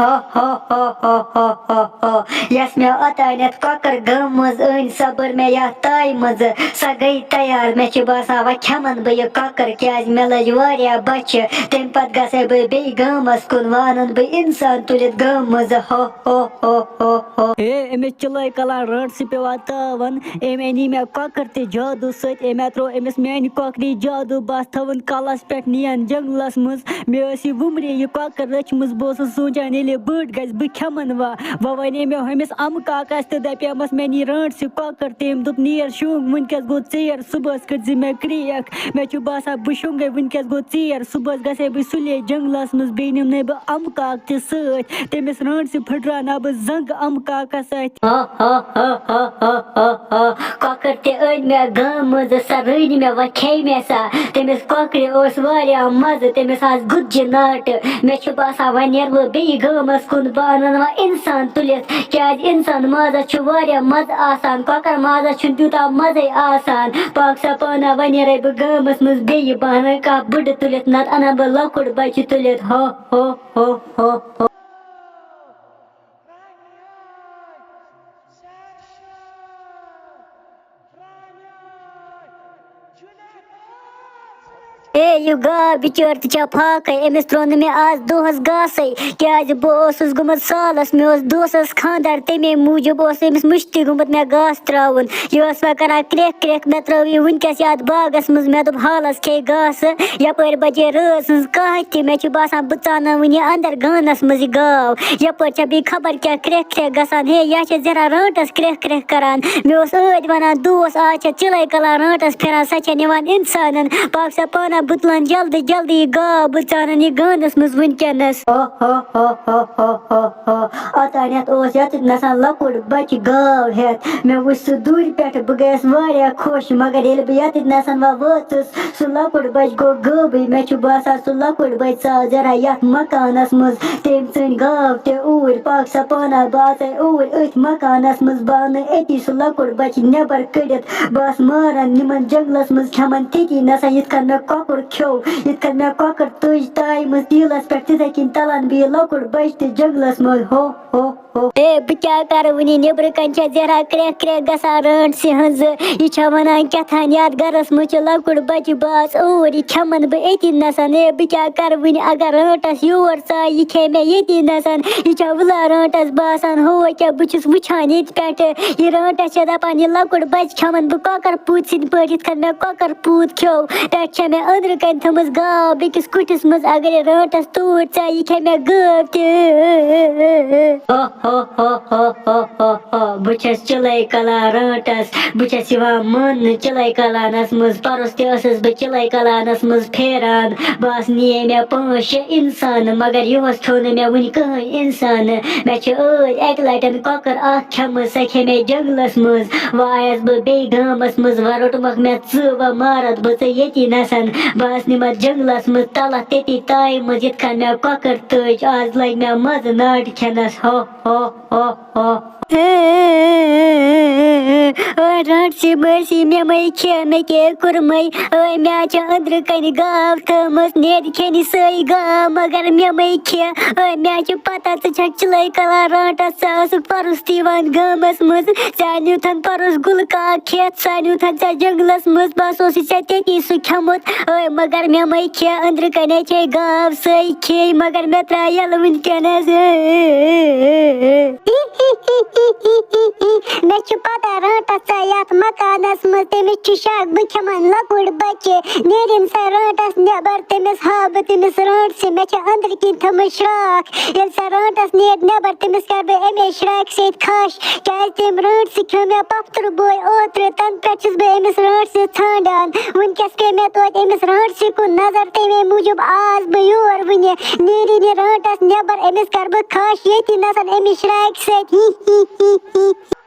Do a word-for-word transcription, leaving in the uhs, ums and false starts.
ہو ہو ہو ہو ہو ہو ہو۔ یۄس مےٚ اوٚتانٮ۪تھ کۄکر گٲمٕژ أنۍ، سۄ بٔر مےٚ یَتھ تایہِ منٛزٕ۔ سۄ گٔے تیار۔ مےٚ چھُ باسان، وۄنۍ کھٮ۪مَن بہٕ یہِ کۄکر، کیٛازِ مےٚ لٔج واریاہ بۄچھِ۔ تَمہِ پَتہٕ گژھے بہٕ بیٚیہِ گامَس کُن، وۄنۍ اَنَن بہٕ اِنسان تُلِتھ گامہٕ منٛزٕ۔ ہو ہو ہو ہو ہو۔ ہے، أمِس چِلَے کَلان رٲنٛٹسہِ پٮ۪وان تاوَن۔ أمۍ اَنی مےٚ کۄکر تہِ جادوٗ سۭتۍ۔ أمۍ ہا ترٛوو أمِس میٛانہِ کۄکرِ جادوٗ۔ بہٕ آس تھاوُن کَلَس پٮ۪ٹھ نِیَن جنٛگلَس منٛز۔ مےٚ ٲس یہِ وُمرِ یہِ کۄکر رٔچھمٕژ۔ بہٕ اوسُس سونٛچان، ییٚلہِ یہِ بٔڑ گژھِ، بہٕ کھٮ۪مَن وۄنۍ۔ وۄنۍ وَنے مےٚ ہُمِس اَمہٕ کاکَس تہٕ دَپیمَس، مےٚ نی رٲنٛٹسہِ کۄکر۔ تٔمۍ دوٚپ، نیر شۄنٛگ، وٕنۍکٮ۪س گوٚو ژیر، صُبحَس کٔرۍزِ مےٚ کرٛیک۔ مےٚ چھُ باسان، بہٕ شۄنٛگَے، وٕنۍکٮ۪س گوٚو ژیر، صُبحَس گژھے بہٕ سُلے جنٛگلَس منٛز، بیٚیہِ نِمہٕ نَے بہٕ اَمہٕ کاکہٕ تہِ سۭتۍ۔ تٔمِس رٲنٛٹسہِ پھٕٹراوناو بہٕ زنٛگہٕ اَمہٕ کاکَس اَتھِ۔ ہا ہا ہا ہا ہا ہا ہا۔ کۄکر تہِ أنۍ مےٚ گامہٕ منٛزٕ، سۄ رٔنۍ مےٚ، وۄنۍ کھیٚیہِ مےٚ سۄ۔ تٔمِس کۄکرِ اوس واریاہ مَزٕ، تٔمِس آسہٕ گُتجہِ ناٹہٕ۔ مےٚ چھُ باسان، وۄنۍ نیرٕ بہٕ بیٚیہِ گامَس کُن، بہٕ اَنَن وۄنۍ اِنسان تُلِتھ، کیٛازِ اِنسان مازَس چھُ واریاہ مَزٕ آسان، کۄکَر مازَس چھُنہٕ تیوٗتاہ مَزَے آسان۔ پاک سا پانہ، وۄنۍ نیرَے بہٕ گامَس منٛز بیٚیہِ، بہٕ اَنَے کانٛہہ بٕڈٕ تُلِتھ، نَتہٕ اَنَن بہٕ لۄکُٹ بَچہِ تُلِتھ۔ ہو ہو ہو ہو ہو۔ اے، یہِ گاو بِچٲر تہِ چھا فاقے؟ أمِس ترٛوو نہٕ مےٚ آز دۄہَس گاسَے، کیٛازِ بہٕ اوسُس گوٚمُت سالَس، مےٚ اوس دوسَس خانٛدَر، تَمے موٗجوٗب اوس أمِس مُشتٕے گوٚمُت مےٚ گاسہٕ ترٛاوُن۔ یہِ ٲس وۄنۍ کَران کرٛٮ۪کھ کرٛٮ۪کھ، مےٚ ترٛٲو یہِ وٕنۍکٮ۪س یَتھ باغَس منٛز، مےٚ دوٚپ، حالَس کھیٚیہِ گاسہٕ، یَپٲرۍ بَجے رٲژ ہٕنٛز کاہ تہِ، مےٚ چھُ باسان، بہٕ ژانَن وٕنہِ اَندَر گانَس منٛز یہِ گاو۔ یَپٲرۍ چھےٚ بیٚیہِ خبر کیٛاہ کرٛٮ۪کھ کرٛٮ۪کھ گژھان۔ ہے، یہِ ہا چھےٚ زہرا رٲنٛٹَس کرٛٮ۪کھ کرٛٮ۪کھ کران۔ مےٚ اوس ٲدۍ وَنان دوس، آز چھےٚ چِلَے کَلان رٲنٛٹَس پھِران، سۄ چھےٚ نِوان اِنسانَن۔ پاکھ سا پانہ، بہٕ تُلَن جلدی جلدی یہِ گاو، بہٕ ژانَن یہِ گانَس منٛز وٕنۍکٮ۪نَس۔ ہو ہو ہو ہو ہو ہو ہو۔ اوٚتانٮ۪تھ اوس یَتٮ۪تھ نَسَن لۄکُٹ بَچہِ گاو ہٮ۪تھ۔ مےٚ وٕچھ سُہ دوٗرِ پٮ۪ٹھٕ، بہٕ گٔیَس واریاہ خۄش، مگر ییٚلہِ بہٕ یَتٮ۪تھ نَسَن وۄنۍ وٲژٕس، سُہ لۄکُٹ بچہٕ گوٚو غٲبٕے۔ مےٚ چھُ باسان، سُہ لۄکُٹ بچہٕ ژاو ذرا یَتھ مکانَس منٛز۔ تٔمۍ ژھٕنۍ گاو تہِ اوٗرۍ۔ پاک سا پانہ، بہٕ آسَے اوٗرۍ أتھۍ مکانَس منٛز۔ بہٕ اَنہٕ أتی سُہ لۄکُٹ بچہٕ نٮ۪بر کٔڑِتھ۔ بہٕ آسہٕ مارَن یِمَن جنٛگلَس منٛز، کھٮ۪مَن تٔتی نَسا، یِتھ کٔنۍ مےٚ کۄکُر کھیوٚو، یِتھ کٔنۍ مےٚ کۄکر تٔج تایہِ منٛز تیٖلَس پٮ۪ٹھ، تِتھَے کٔنۍ تَلَن بہٕ یہِ لۄکُٹ بچہٕ تہِ جنٛگلَس منٛز۔ ہو ہو۔ ہو۔ اے، بہٕ کیٛاہ کَرٕ وٕنہِ؟ نیٚبرٕ کَنہِ چھےٚ زہرا کرٛٮ۪کھ کرٛٮ۪کھ گژھان، رٲنٛٹسہِ ہٕنٛزٕ۔ یہِ چھےٚ وَنان کیٛاہ تھانۍ، یَتھ گَرَس منٛز چھُ لۄکُٹ بَچہِ، بہٕ آس اوٗرۍ، یہِ کھٮ۪مَن بہٕ أتی نَسَن۔ اے، بہٕ کیٛاہ کَرٕ وٕنہِ؟ اگر رٲنٛٹَس یور ژایہِ، یہِ کھیٚیہِ مےٚ ییٚتی نَسَن۔ یہِ چھےٚ وٕلا رٲنٛٹَس باسان، ہو کیٛاہ بہٕ چھُس وٕچھان ییٚتہِ پٮ۪ٹھٕ۔ یہِ رٲنٛٹَس چھےٚ دَپان، یہِ لۄکُٹ بَچہِ کھٮ۪مَن بہٕ کۄکَر پوٗتۍ سٕنٛدۍ پٲٹھۍ، یِتھ کٔنۍ مےٚ کۄکَر پوٗت کھیوٚو۔ پٮ۪ٹھ چھےٚ مےٚ أنٛدرٕ کَنہِ تھٲومٕژ گاو بیٚکِس کُٹھِس منٛز، اگر یہِ رٲنٛٹَس توٗرۍ ژایہِ، یہِ کھیٚیہِ مےٚ گٲو تہِ۔ ہو ہو ہو ہو ہو ہو ہو۔ بہٕ چھَس چِلَے کَلان رٲنٛٹَس، بہٕ چھَس یِوان ماننہٕ چِلَے کَلانَس منٛز۔ پَرُس تہِ ٲسٕس بہٕ چِلَے کَلانَس منٛز پھیران۔ بَس نِیے مےٚ پانٛژھ شےٚ اِنسان، مگر یُہُس کھیوٚو نہٕ مےٚ وٕنہِ کٕہٕنۍ اِنسان۔ مےٚ چھِ ٲدۍ اَکہِ لَٹٮ۪ن کۄکَر اَکھ کھٮ۪مٕژ، سۄ کھے مےٚ جنٛگلَس منٛز۔ وۄنۍ آیَس بہٕ بیٚیہِ گامَس منٛز، وۄنۍ روٚٹمَکھ مےٚ ژٕ، وۄنۍ مارَتھ بہٕ ژٕ ییٚتی نَسَن۔ بہٕ آس نِمَتھ جنٛگلَس منٛز تَلَتھ تٔتی تایہِ منٛز، یِتھ کٔنۍ مےٚ کۄکَر تٔج۔ آز لَگہِ مےٚ مَزٕ ناٹہِ کھٮ۪نَس۔ ہو ہو ہو ہو۔ اے، رانٛٹسہِ مٲرۍسی، مےٚ مَے کھے، مےٚ کیٛاہ کوٚرمَے؟ اے، مےٚ ہا چھِ أنٛدرٕ کَنہِ گاو تھٲومٕژ، نیرِ کھیٚنہِ سۄے گاو، مگر مےٚ مَے کھے۔ اے، مےٚ ہا چھِ پَتہ، ژٕ چھَکھ چِلَے کَلان رانٛٹَس، ژٕ ٲسٕکھ پَرُس تہِ یِوان گامَس منٛز، ژےٚ نیوٗتھَن پَرُس گُلہٕ کاک کھٮ۪تھ، سُہ نیوٗتھَن ژےٚ جنٛگلَس منٛز، بَس اوسُے ژےٚ تٔتی سُہ کھیوٚمُت۔ اے، مگر مےٚ مَے کھے، أنٛدرٕ کَنے چھے گاو سۄے کھے، مگر مےٚ ترٛایہِ یَلہٕ وٕنۍکٮ۪نَس۔ مےٚ چھِ پَتہ رانٛٹَس ژاے یَتھ مکانَس منٛز، تٔمِس چھُ شک بہٕ کھٮ۪مَن لۄکُٹ بَچہِ۔ نیرِن سۄ رانٛٹَس نٮ۪بَر، تٔمِس ہاوٕ بہٕ تٔمِس رانٛٹسہِ، مےٚ چھِ أنٛدرٕ کِنۍ تھٲومٕژ شرٛاکھ۔ ییٚلہِ سۄ رانٛٹَس نیرِ نٮ۪بَر، تٔمِس کَرٕ بہٕ اَمے شرٛاکہِ سۭتۍ کھَش، کیٛازِ تٔمۍ رانٛٹسہِ کھیوٚو مےٚ پۄپھتٕر بوے اوترٕ، تَنہٕ پٮ۪ٹھ چھُس بہٕ أمِس رانٛٹسہِ ژھانٛڈان۔ وٕنۍکٮ۪س پیٚیہِ مےٚ توتہِ أمِس رانٛٹسہِ کُن نظر، تَمے موٗجوٗب آس بہٕ یور وٕنہِ۔ نیرِن یہِ رانٛٹَس نٮ۪بَر، أمِس کَرٕ بہٕ کھَش ییٚتی نَسَن أمِس شرٛاکہِ سۭتۍ۔ ہی ہی ہی ہی۔